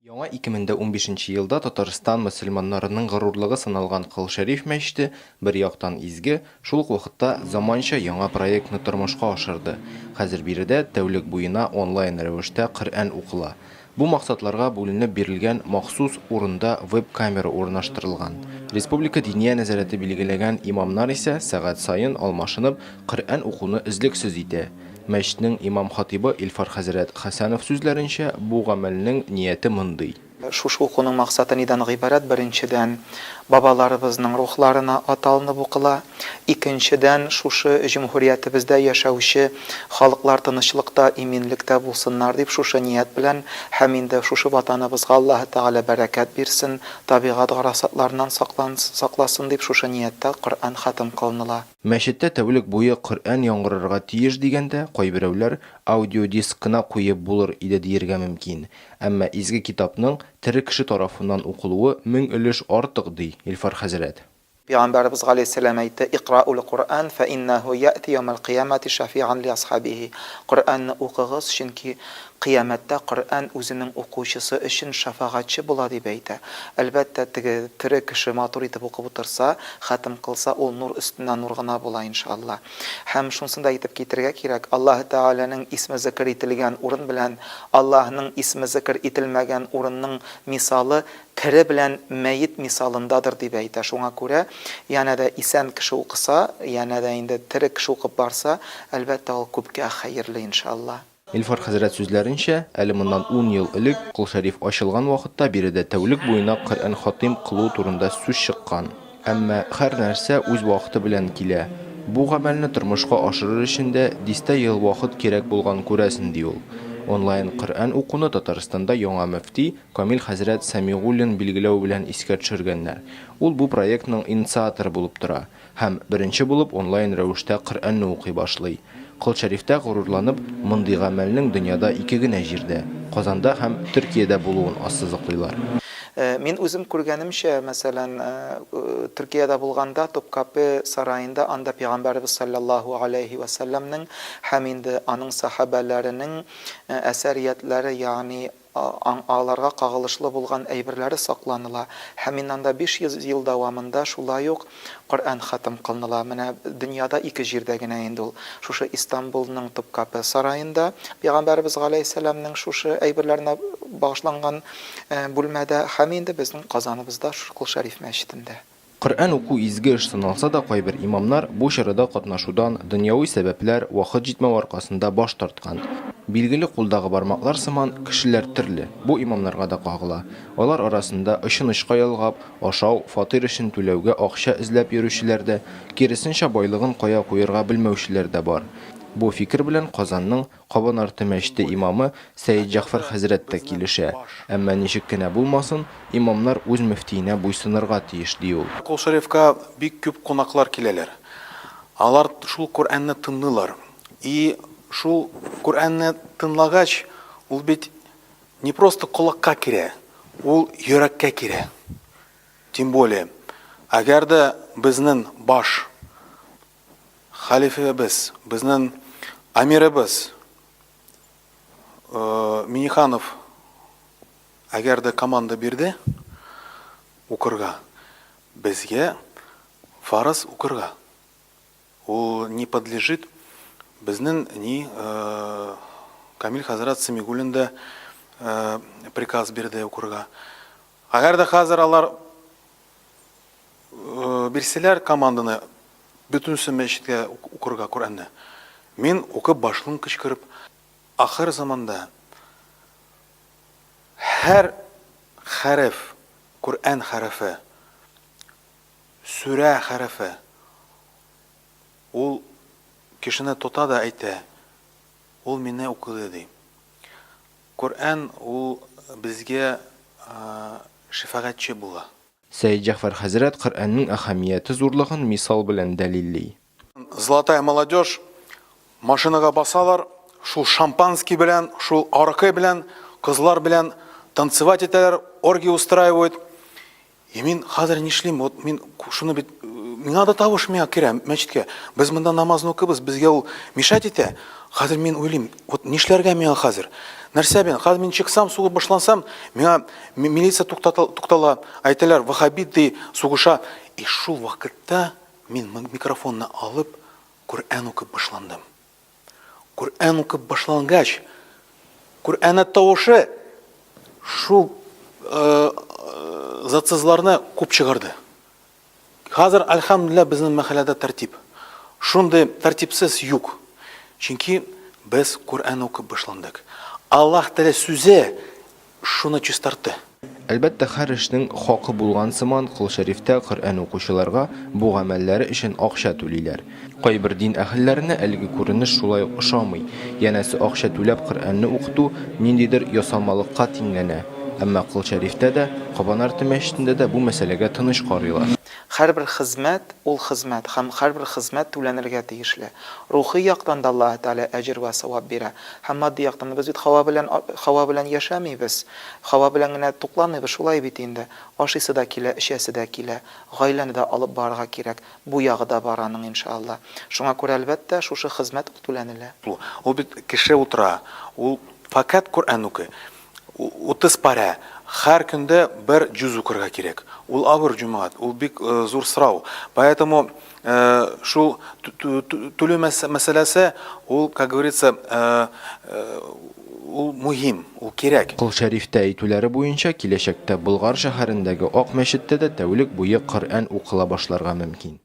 Яңа 2015 нче елда Татарстан мөселманнарының горурлыгы саналган Кол Шәриф мәчете бер яктан изге, шул ук вакытта заманча яңа проектны тормышка ашырды. Хәзер биредә тәүлек буена онлайн рәвештә Коръән укыла. Бу максатларга бүленеп бирелгән махсус урында веб-камера урнаштырылган. Республика Диния нәзарәте билгеләгән имамнар исә сәгать саен алмашынып Коръән укуны өзлексез итә. Мәчетнең имам-хатыйбы Илфар хәзрәт Хәсәнов сүзләренчә, бу гамәлнең нияте мондый. Шушы укуның максаты нидән гыйбарәт, беренчедән, бабаларыбызның рухларына аталынып укыла, икенчедән, шушы җөмһүриятебездә яшәүче халыклар тынычлыкта, иминлектә булсыннар дип, шушы ният белән һәм инде шушы Ватаныбызга Аллаһы Тәгалә бәрәкәт бирсен, табигать гарасатларыннан сакласын дип, шушы нияттә Коръән хатым кылыныла. Мәчеттә тәүлек буе Коръән яңгырарга тиеш дигәндә, кайберәүләр аудиодиск кына куеп булыр иде диергә мөмкин. Әмма изге китапның тере кеше тарафыннан укылуы 1000 өлеш артык, ди Илфар хәзрәт. Пәйгамбәребез галәйһиссәлам әйтте, Икъраул Коръән, фәиннәһү яъти яумәл кыямәти шәфиан ли асхабихи. Коръәнне укыгыз, чөнки Кыямәттә Коръән үзенең укучысы өчен шәфәгатьче була, дип әйтә. Әлбәттә, теге тере кеше матур итеп укып утырса, хәтем кылса, ул нур өстенә нур гына була, иншалла. Һәм шунысын да әйтеп китергә кирәк, Аллаһы Тәгаләнең исме зекер ителгән урын белән Аллаһының исме зекер ителмәгән урынның мисалы тере белән мәет мисалындадыр, дип әйтә. Шуңа күрә, янә дә исән кеше укыса, янә дә инде тере кеше укып барса, әлбәттә, ул күпкә хәерле, иншалла. Илфар хәзрәт сүзләренчә, әле моннан ун ел элек, Кол Шәриф ачылган вакытта биредә тәүлек буена Коръән хатыйм кылу турында сүз чыккан. Әмма һәр нәрсә үз вакыты белән килә. Бу гамәлне тормышка ашырыр өчен дә дистә ел вакыт кирәк булган күрәсен, ди ул. Онлайн Коръән укуны Татарстанда яңа мөфти Камил хәзрәт Сәмигуллин билгеләү белән искә төшергәннәр. Ул бу проектның инициаторы булып тора. Һәм беренче булып онлайн рәвештә Коръәнне укый башлый. Кол Шәрифтә горурланып, мондый гамәлнең дөньяда ике генә җирдә, Казанда һәм Төркиядә булуын ассызыклыйлар. Мин үзем күргәнемчә, мәсәлән, Төркиядә булганда Топкапы сараенда анда пәйгамбәребез салләллаһу галәйһи вә сәлләмнең һәм инде аның сәхабәләренең әсәриятләре, ягъни Аларга кагылышлы булган әйберләре сакланыла һәм инде анда 500 ел дәвамында шулай ук Коръән хатым кылыныла. Менә дөньяда ике җирдә генә инде ул. Шушы Истанбулның Топкапы сараенда, Пәйгамбәребез галәйһиссәламнең шушы әйберләренә багышланган бүлмәдә һәм инде безнең Казаныбызда, шушы Кол Шәриф мәчетендә. Коръән уку изге эш саналса да, кайбер имамнар бу чарада катнашудан дөньяви сәбәпләр, вакыт җитмәү аркасында баш тарткан. Билгеле, кулдагы бармаклар сыман, кешеләр төрле, бу имамнарга да кагыла. Алар арасында очын-очка ялгап, ашау, фатир өчен түләүгә акча эзләп йөрүчеләр дә, киресенчә байлыгын кая куерга белмәүчеләр дә бар. Бу фикер белән Казанның Кабан арты мәчете имамы Сәетҗәгъфәр хәзрәт тә килешә. Әмма ничек кенә булмасын, имамнар үз мөфтиенә буйсынырга тиеш, ди ул. Кол Шәрифка бик күп кунаклар киләләр. Алар шул Коръәнне тыңлыйлар. И шул Коръәнне тыңлагач, ул бит не просто колакка керә, ул йөрәккә керә. Тем более, әгәр дә безнең баш Хәлифәбез, безнең әмиребез Миниханов әгәр дә команда бирде укырга, безгә фарыз укырга. Ул не подлежит безнең ни Камил хәзрәт Сәмигуллин да приказ бирде укырга. Әгәр дә хәзер алар Бирсәләр команданы бөтенесе мәчеткә укырга Коръәнне. Мин укып башлым кычкырып. Ахыр заманда һәр хәреф, Коръән хәрефе, сүрә хәрефе ул кешене тота да әйтә, ул мине укыды ди. Коръән ул безгә шәфәгатьче була. Сәетҗәгъфәр хәзрәт Коръәннең әһәмияте зурлыгын мисал белән дәлилли. Золотая молодежь машинага басалар, шул шампанский белән, шул аракы белән, кызлар белән танцевать итәләр, оргия устраивают. И мин хәзер нишлим? Вот мин шуны бит миңа да тавыш миңа керә мәчеткә. Без монда намазны укыбыз, безгә ул мешать итә. Хәзер мин уйлыйм, вот нишләргә миңа хәзер? Нәрсә мин? Хәзер мин чыксам, сугып башлансам, миңа милиция туктала, әйтәләр, вахабит ди, сугыша. И шул вакытта мин микрофонны алып, Коръән укып башландым. Коръән укып башлангач, Коръәнә тавышы шул э, затсызларны күп чыгарды. Хәзер, әлхәмдүлилләһ, безнең мәхәлләдә тәртип. Шундый тәртипсез юк. Чөнки без Коръән укып башландык. Аллаһ Тәгалә сүзе шуны чистартты. Әлбәттә, һәр эшнең хакы булган сыман, Кол Шәрифтә Коръән укучыларга бу гамәлләре өчен акча түлиләр. Кайбер дин әһелләренә әлеге күренеш шулай ук ошамый. Янәсе, акча түләп Коръәнне укыту ниндидер ясалмалыкка тиңләнә. Әмма Кол Шәрифтә дә, Кабан арты мәчетендә дә бу мәсьәләгә тыныч карыйлар. Һәрбер хезмәт, ул хезмәт, һәм һәрбер хезмәт түләнергә тиешле. Рухи яктан да Аллаһы Тәгалә әҗер вә савап бирә. Һәм матди яктан да. Без бит һава белән, һава белән яшәмибез. Һава белән генә тукланмыйбыз, шулай бит инде. Ашыйсы да килә, эчәсе дә килә. Гаиләне дә алып барырга кирәк. Бу ягы да бар аның, иншалла. Шуңа күрә, әлбәттә, шушы хезмәт ул түләнелә. Ул бит кеше утыра, ул фәкать Коръән укый. 30 парә, һәр көндә бер җүз укырга кирәк. Ул авыр, җәмәгать, ул бик зур сорау. Поэтому шул түлү мәсьәләсе, ул, как говорится, ул мөһим, ул кирәк. Кол Шәрифтә әйтүләре буенча, киләчәктә Болгар шәһәрендәге Ак мәчеттә дә тәүлек буе Коръән укыла башларга мөмкин.